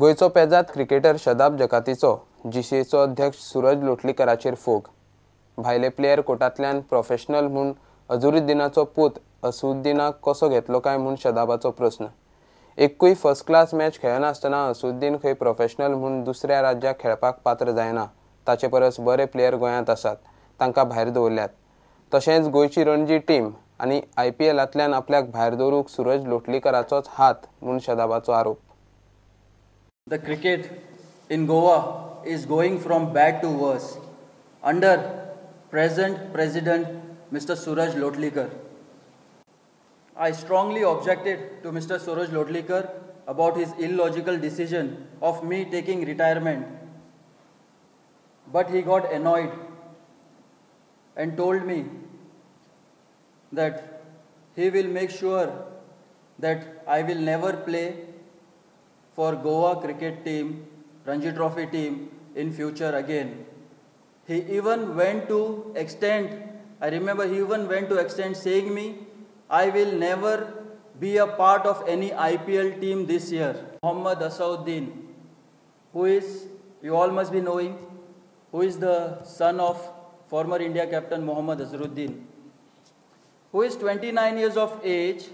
गोंयचो पेजाद क्रिकेटर शदाब जकातीचो जीसीएचो अध्यक्ष सूरज लोटलीकराचेर फोग. भायले प्लेयर कोटांतल्यान प्रोफेशनल म्हूण अझरुद्दीनाचो पूत असुद्दीनाक कसो घेतलो काय म्हूण शदाबाचो प्रस्न. एकूय फर्स्ट क्लास मॅच खेळनासतना असुद्दीन खंय प्रोफेशनल म्हूण दुसऱ्या राज्याक खेळपाक पात्र जायना. ताचे परस बरे प्लेयर गोंयांत आसात, तांकां भायर दवरल्यात. तशेंच गोंयची रणजी टीम आनी आयपीएलांतल्यान आपल्याक भायर दवरूंक सूरज लोटलीकराचोच हात म्हूण शदाबाचो आरोप. The cricket in Goa is going from bad to worse under present President Mr. Suraj Lotlikar. I strongly objected to Mr. Suraj Lotlikar about his illogical decision of me taking retirement. But he got annoyed and told me that he will make sure that I will never play for Goa cricket team, Ranji Trophy team in future again. He even went to extent, I remember he even went to extent saying me, I will never be a part of any IPL team this year. Mohammad Azharuddin, who is, you all must be knowing, who is the son of former India captain Mohammad Azharuddin, who is 29 years of age,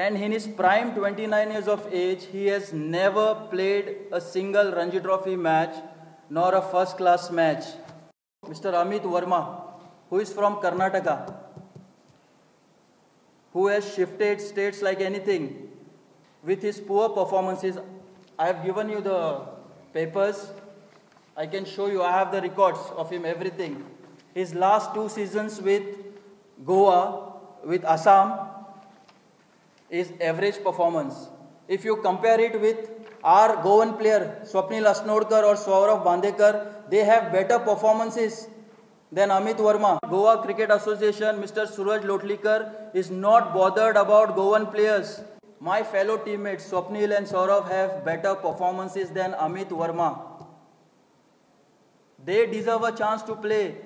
and in his prime 29 years of age, he has never played a single Ranji Trophy match nor a first class match. Mr. Amit Verma, who is from Karnataka, who has shifted states like anything with his poor performances. I have given you the papers. I can show you, I have the records of him, everything. His last 2 seasons with Goa, with Assam, is average performance. If you compare it with our Goan player, Swapnil Asnodkar or Saurav Bandekar, they have better performances than Amit Verma. Goa Cricket Association, Mr. Suraj Lotlikar is not bothered about Goan players. My fellow teammates Swapnil and Saurav have better performances than Amit Verma. They deserve a chance to play.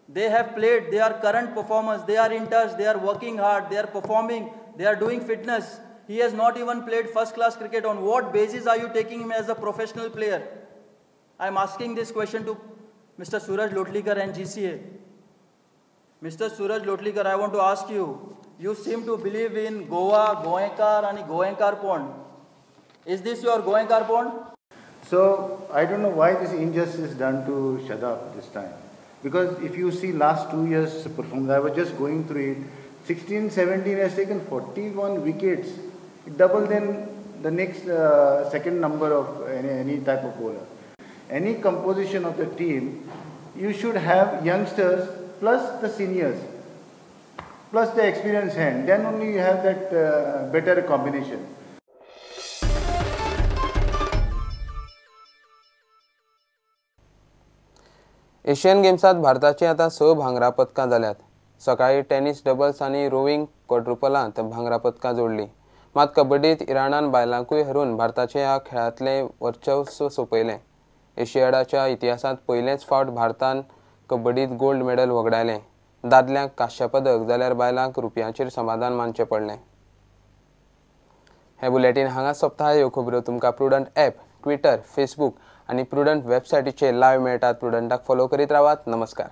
They have played, they are current performers, they are in touch, they are working hard, they are performing, they are doing fitness. He has not even played first class cricket. On what basis are you taking him as a professional player? I am asking this question to Mr. Suraj Lotlikar and GCA. Mr. Suraj Lotlikar, I want to ask you, you seem to believe in Goa, Goenkar and Goenkar pond. Is this your Goenkar pond? So, I don't know why this injustice is done to Shadab this time. Because if you see last 2 years' performance, I was just going through it, 16-17 has taken 41 wickets, double than the next second number of any type of bowler. Any composition of the team, you should have youngsters plus the seniors, plus the experienced hand. Then only you have that better combination. Asian गेम्सात भारताची आतां 6 भांगरा पदकां जाल्यात. सकाळी tennis doubles आनी roving क्वाड्रुपलांत भांगरा पदकां जोडलीं. मात कबड्डीत इराणान बायलांकूय हरून भारताचें ह्या खेळांतलें वर्चस्व सोंपयलें. एशियाडाच्या इतिहासांत पयलेच फावट भारतान कबड्डीत गोल्ड मेडल वगडायलें. दादल्यांक कांश्या पदक जाल्यार बायलांक रुपयांचेर समाधान मानचें पडलें. हें बुलेटीन हांगा सोंपता. ह्यो खबरो तुमकां प्रुडंट ॲप, ट्विटर, फेसबूक आनी प्रुडंट वेबसायटीचेर लायव्ह मेळटात. प्रुडंटाक फॉलो करीत रावात. नमस्कार.